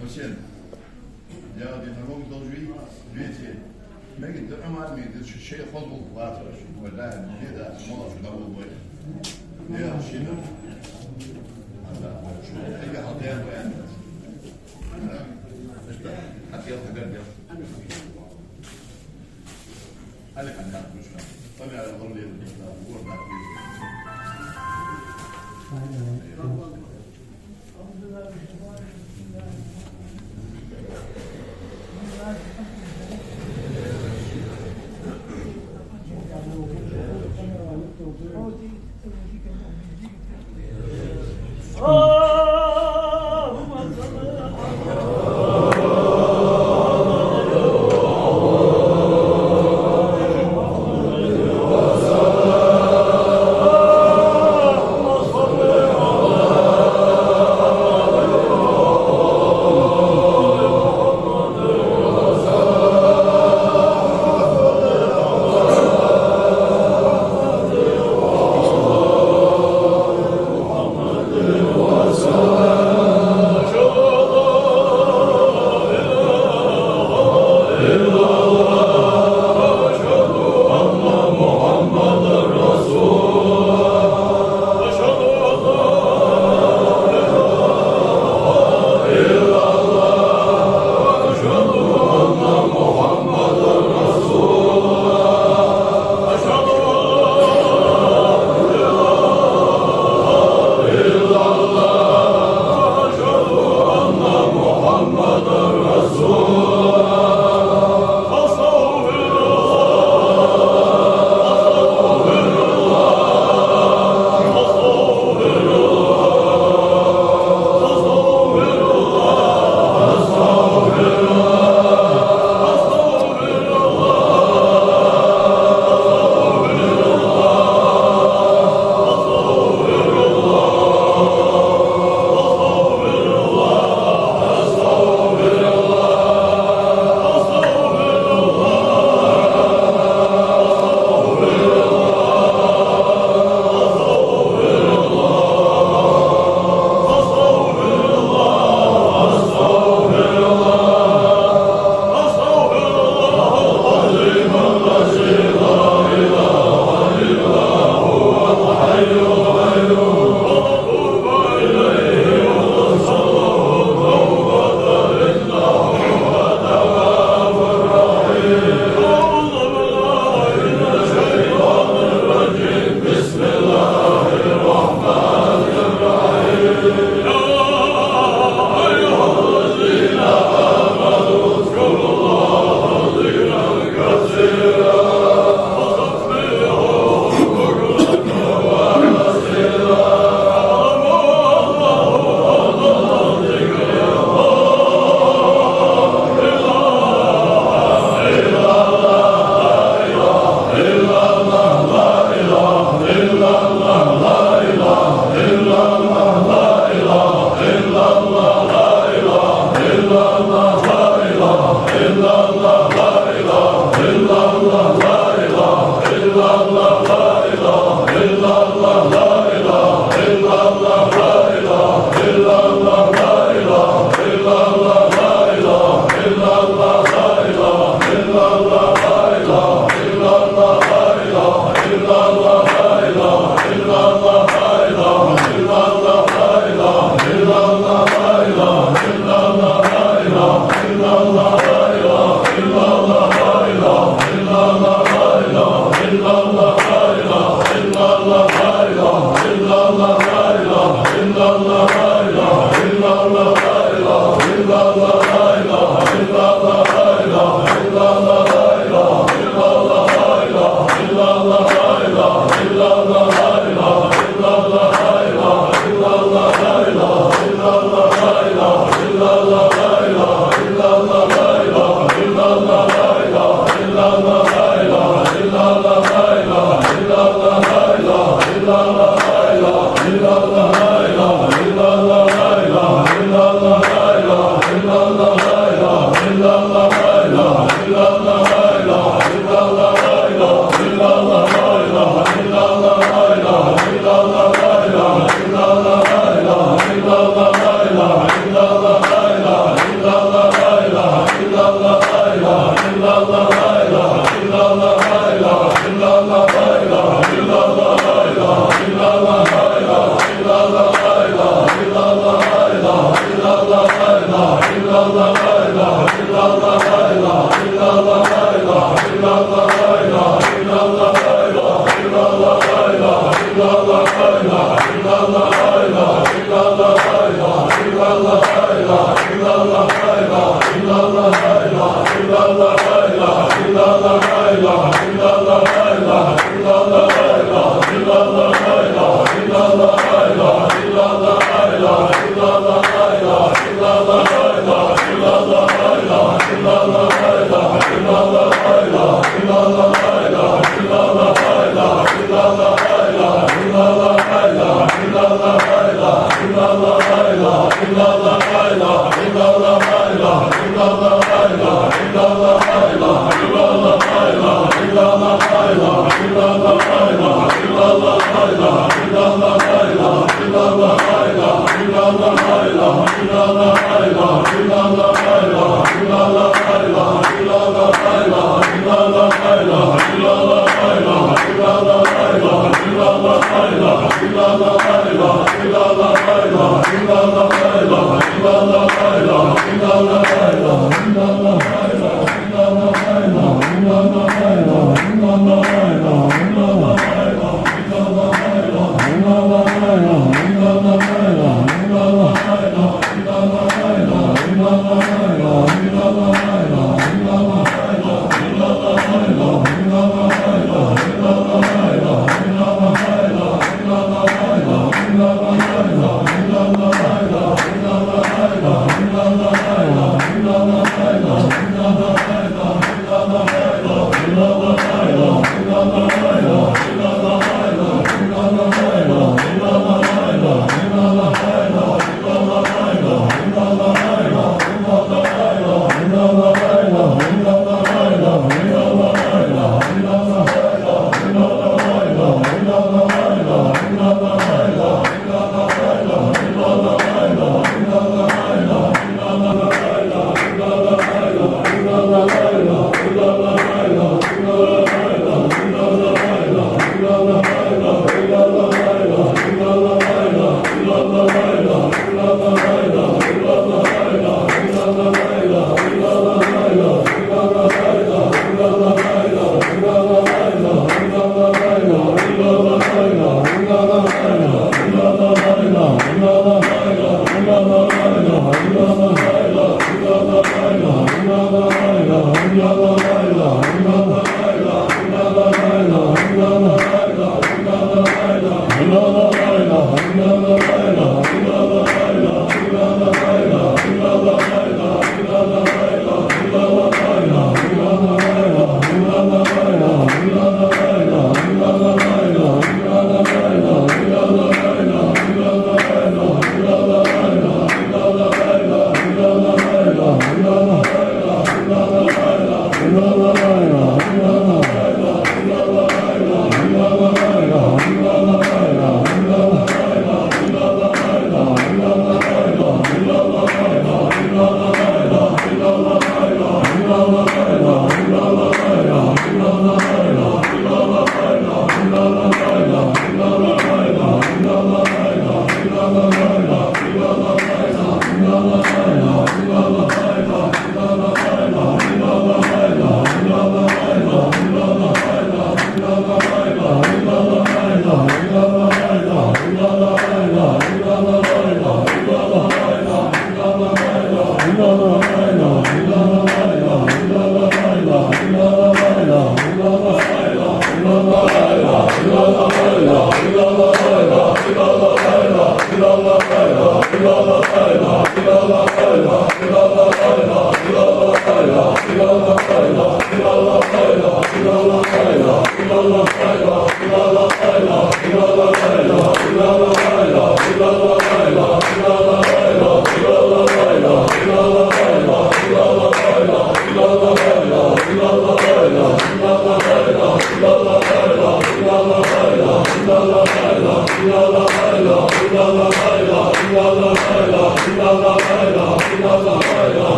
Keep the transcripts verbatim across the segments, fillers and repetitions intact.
Хьусен, я дина мог должен вийти. Меган да Ӏумар, меган да шоай хоза гӀулакх лацар шоай, вай да, беда, молаш да вай. Я шина. Ада, шо хьига хьал ден вай. Ада, иштта, хьател хьадар дел. Али хьан нах мушка. Тани али гӀур лел, ворда.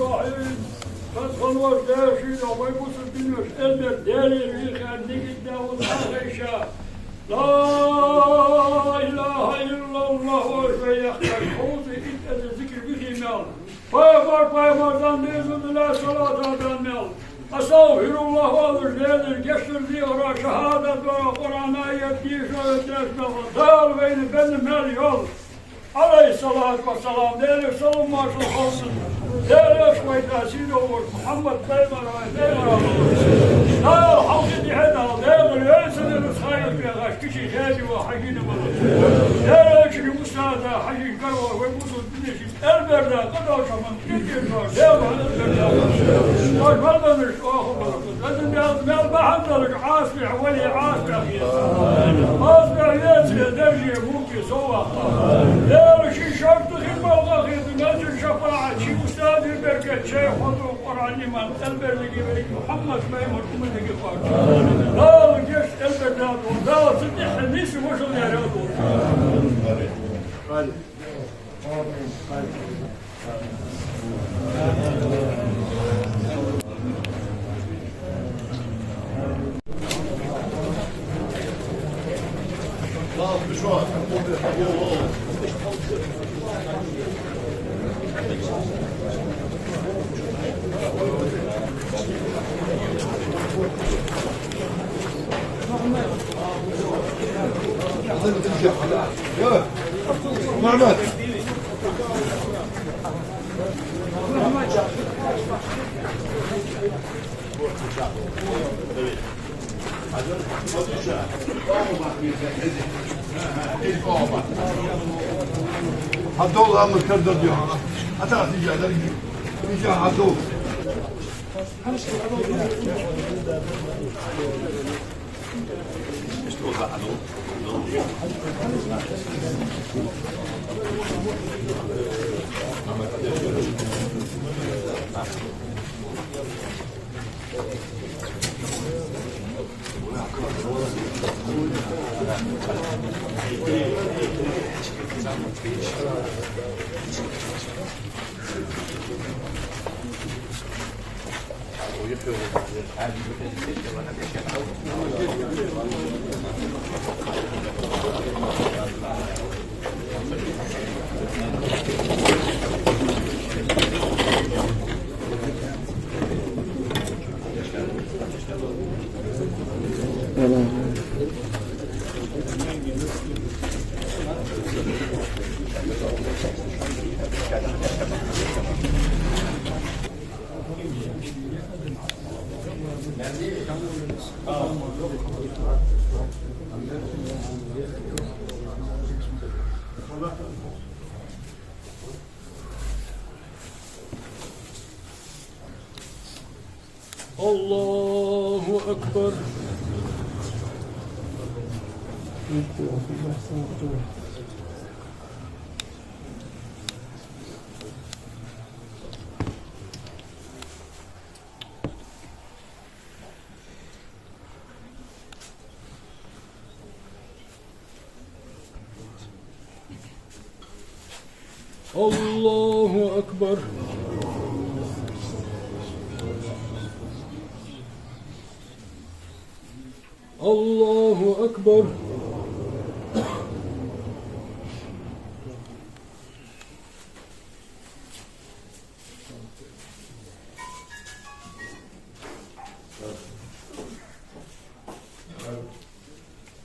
الرحيم. Хаза хиннавар Даьла шийга вай бусалба динах элбер Даьлагара вийхар нигат даь волча хана хайша. لا إله إلا الله оалаш вай яхар, хоза итт эзар зикр вихе мел, пайхамар пайхамар дан безам дилла салат ала мел, أستغفر الله оалаш Даьлагара гешт дар дехар, шахӀадат дора, Къуръан аят дешар, деш мел, Дала вайна бенна мел йола عليه الصلاة والسلام, Даьлера салам-моаршал хилда цунна, Даьла элча вайта сийдолаш Мухьаммад пайхамар вай, пайхамар вай. Дала хьалха дихьа Дала, Даьла веза ца дерус хайр пехаш, кхыча хеди ва хьажина мала. Даьла элча устаза хьажин каравай вай бусалба динах элбер да, къадал шаман киркир дор, Даьла элбер да. Дор мал банаш, оху баракат. Везан Даьла, мел бахьан долаш Ӏазапе, вали Ӏазапе хета. Ӏазапе вецаре дарже, мулке совгӀат. Даьла ший шарт хин балха хета, мел чура шафаӀат, ший устаза беркат, ший хьоду Къуръан иман, элбер деррига вай Мухьаммад пайхамар умматага кхоачаш. Дала гешт элбер да, Дала цу тӀехьа нийса вошал яр. Амин. Хьадовла, амма кардадё. Ата, иджа дарги. Иджа хьадовла. الله أكبر. الله أكبر. الله أكبر.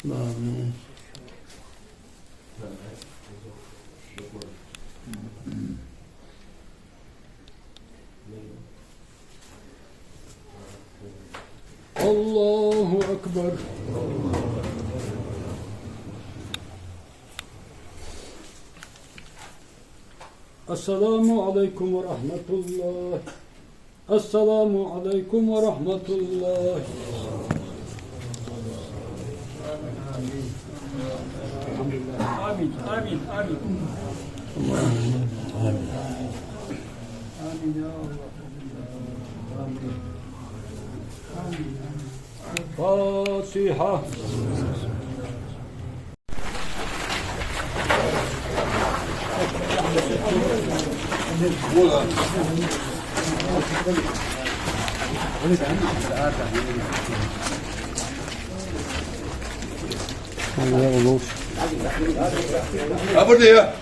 آمين. الله أكبر. السلام عليكم ورحمة الله. السلام عليكم ورحمة الله. آمين، آمين، آمين. آمين يا الله. آمين. آمين. فاتحة. Абарда я.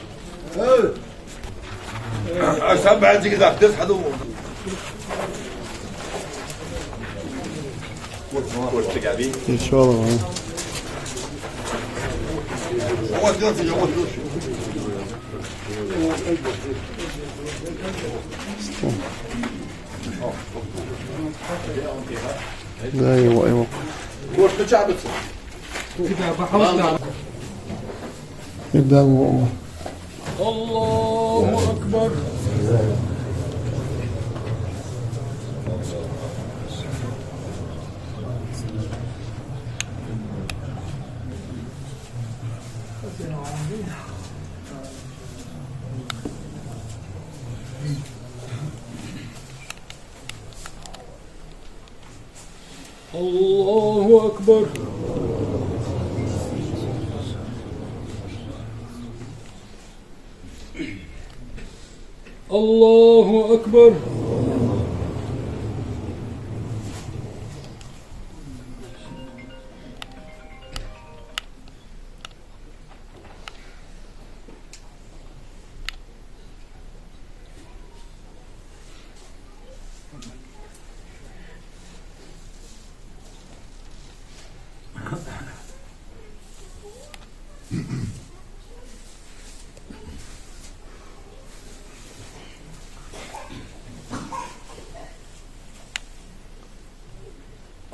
Ай, сам баьнзига дах, дес хьаду. Иншаллах. Да, его, его. Кошка чабится. Аллаху акбар. Аллаху акбар. Аллаху акбар.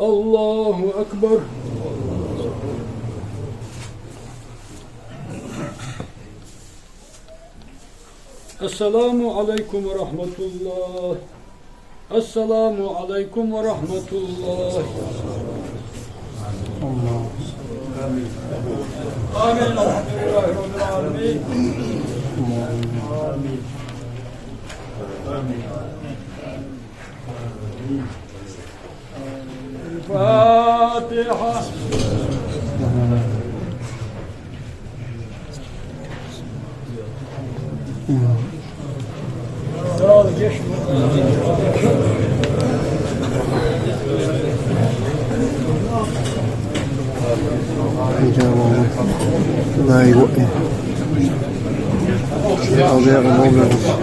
Аллаху акбар. Ассаламу алейкум ва рахматуллах. Ассаламу алейкум ва рахматуллах. Амин. Алхамдулиллахи раббил аламин. الفاتحة. لا يوقف. أشهد أن لا إله إلا الله.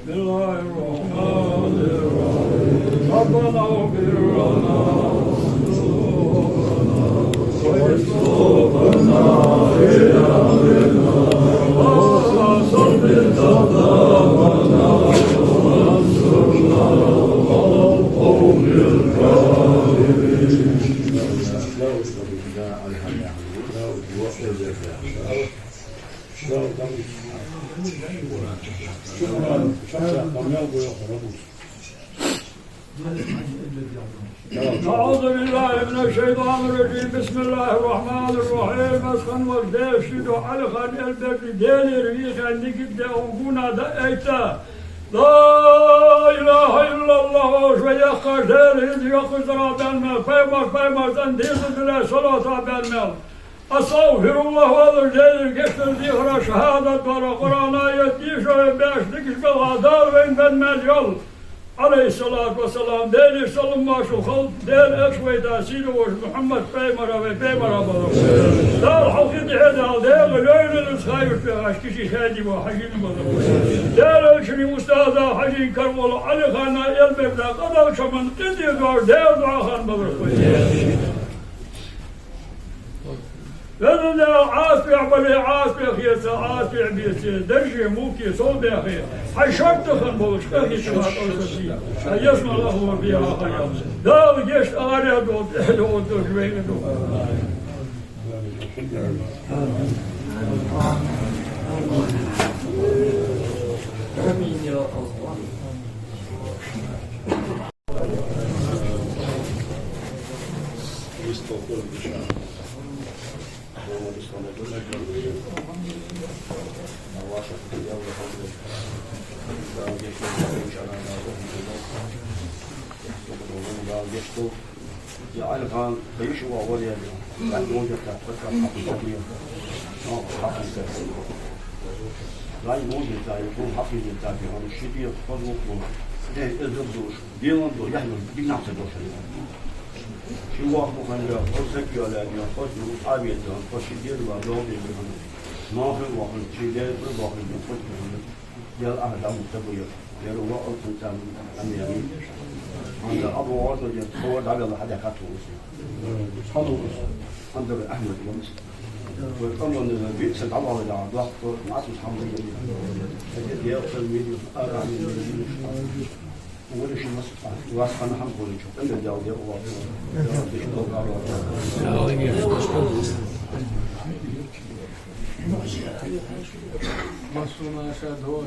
بسم الله الرحمن الرحيم. ربنا اغفر لنا ذنوبنا وإسرافنا في أمرنا ولا تثبت أقدامنا وانصرنا على القوم الكافرين. أعوذ بالله من الشيطان الرجيم. بسم الله الرحمن الرحيم. Аз хинна волча Даьла ший духьа, Ӏалихан Эльберда Даьлагара вийхе, нигат де, укх гуна да айта. لا إله إلا الله, вай яхаш Даьла, из йоккха зара баьнна мел, пайхамар, пайхамар цӀена деза дилла салота баьнна мел. أستغفر الله, Ӏалаш Даьлага гешт дар дехар, шахӀадат дар, Къуръан аят дешар, беш дикаш белха Дала вайна баьнна мел йола, عليه الصلاة والسلام, Даьлера салам-моаршал хилда Даьла элча вайта, сийдолча Мухьаммад пайхамара, вай пайхамара балар. Дала хьалхе дехьа Дала, Даьла лойла из хайваш бехаш киши шади ва хьажин балар. Даьла элчан устаза хьажин карвала Ӏалихана Эльберда къадал чаман къинтӀера дош Даьла дуӀа хинна балар. Везан Даьла, Ӏазапе бале, Ӏазапе хеца, Ӏазапе беце, дарже, мулке сов баьхе, хьай шортта хинна болаш къахетама тӀа саций, хьай ялсмала ахло бе хьахаял. Дала гешт аре а долда, эхь а долда, вайна а долда. آمين يا الله. يا علي خان، خيش هو أول يعني. لا يوجد تحت فكرة حقيقية. آه، حقيقة. لا يوجد، لا يكون حقيقي، تابع عن الشديد، فضل الله. إيه، إذن دوش. Белан до, яхьнал, дигнахьа ца дош. Ши вах бу ханга, хо сакъяла, я хо су абет, хо ши дер ва, догди бу ханга. Нохи вахин, ши дер ва вахин, хо су ханга. Ял ахь дам табуя. Яр ва алтан там, ам яни. Ханга абу ваза я, хо дагала хада хату уси. Ханга уси. Ханга Ахмад вамс. Ва каман битса дагала да, ва хо, масус ханга яни. Хада дер ца видео, ара яни. Вале ши мас, вас хана хьам болча, къинтӀера Даьла дер ва. Масуна ша дой.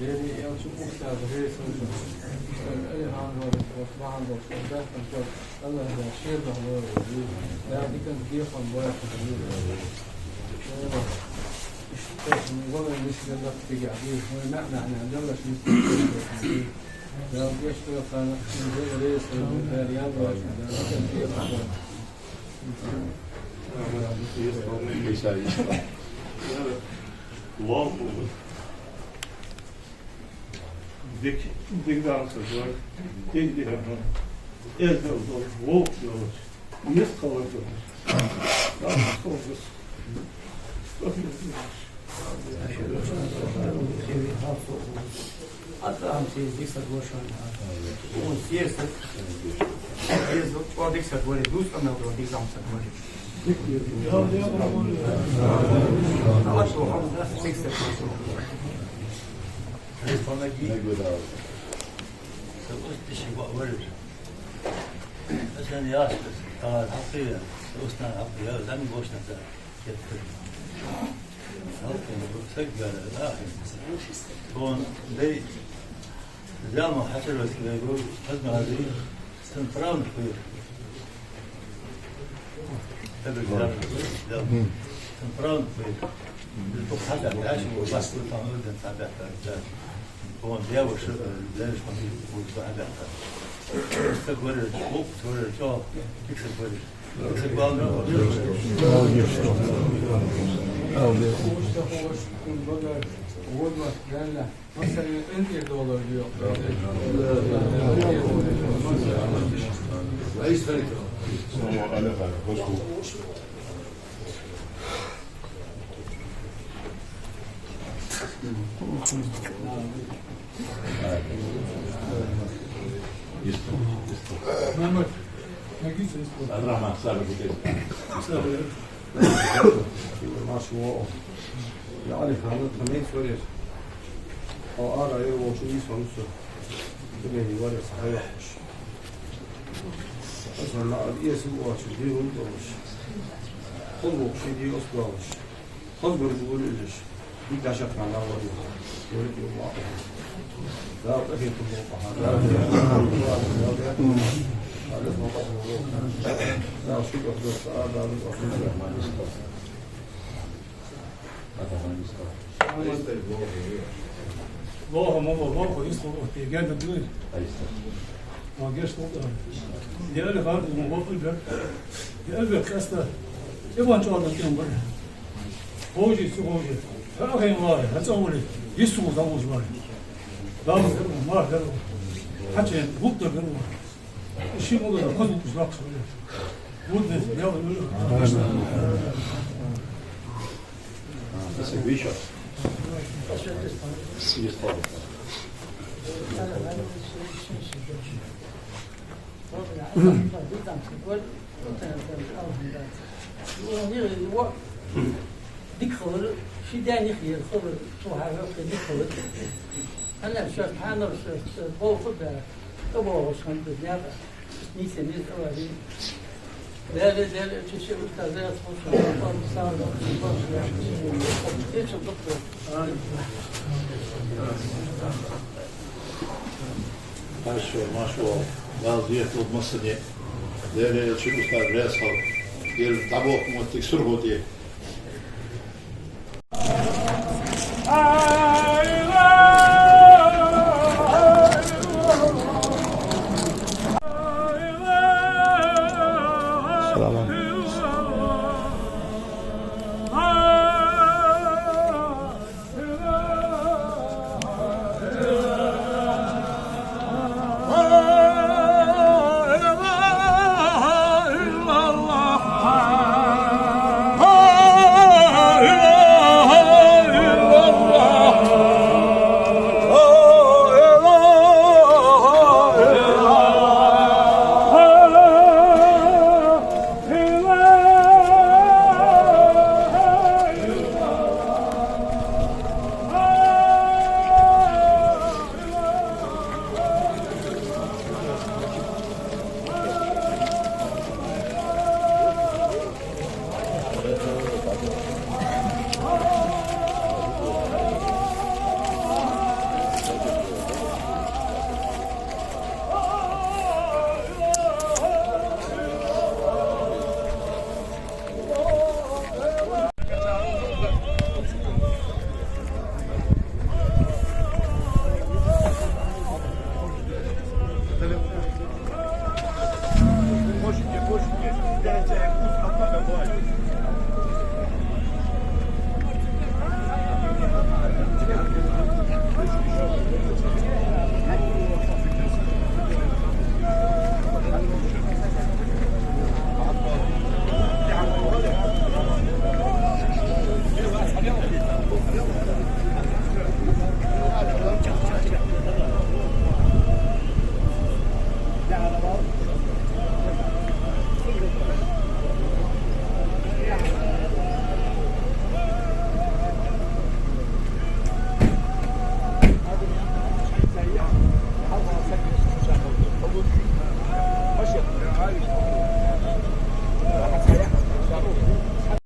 Дери элча ухта гӀеса. Алихьан гӀора, Осман гӀора, Дастан гӀора. Аллахь да шер да гӀора. Да дикан дехьан боя. Дик, дик даьннад цар, дик дехьа, эздел долаш, вовк долаш, мискъалар долаш. Адам сез дика саг ва шоана. Ун сез саг. Сез чӀоагӀа дика саг варе, дус къамаьл деш дика зӀамсаг варе. Аллахь шо хьамда дика саг ва шоана. Помоги. Сан устиши ва варир. Асан ясбес, тагар хьакъия, устан хьакъия, зами бошна та. Кеттер. Халкъин саг гара, ахи. Тхона дай, зама хьачарвес лайгу, хазмази, стан правнук вир. Табир зама, зама. Стан правнук вир. Тух хьада, яши, бас, тан урден табиат, да. Тхона деваша, деваша, хьада. Стаг варир, вовк варир, чӀоагӀа, дика саг варир. Марш воагӀа. Я Ӏали, хӀанз тхо меца варий? Хьо ара ер волча нийсвеннав со. Дунен варий са хьайохкаш. Аса ма ар эсала воацаш, дий хӀама долаш. Хоза вокх ший дий ослолаш. Хоза гур гуллуш. Дика дашат хана вари. Вари ди ма. Да, тахи ту ма. Да, ши гур гуллуш. Лоха ма ло, лоха, исло, те генда дуй. Ма геш ло да. Де али хар ма ло бер. Де али бер каста. Де ван чула тем бар. Хожи, су хожи. Хара хен вари, хацавали. Ису завуз вари. Дам, мар, хачен, гуп да гар. Ши мугара хоза укхаза лакхаш вале. Будда, я вале. Спасибо. Ещё. Дика хилар, ши даьна хилар, цу хьавоьхе дика хилар. Хьанна шоаш, хьанна шоаш, болх бе, тӀабоагӀаш хиннад наькъа. Нийса, нийса авари. Даьла, Даьла, чу ши устаз яц, хӀуша, хӀуша, хӀуша, хӀуша, хӀуша, хӀуша. Хорошо, машаллахӀ. Дала зехьа долда массане. Даьла, чу устаз яц хьал. Ер дӀабохка моттиг сурхо тӀе.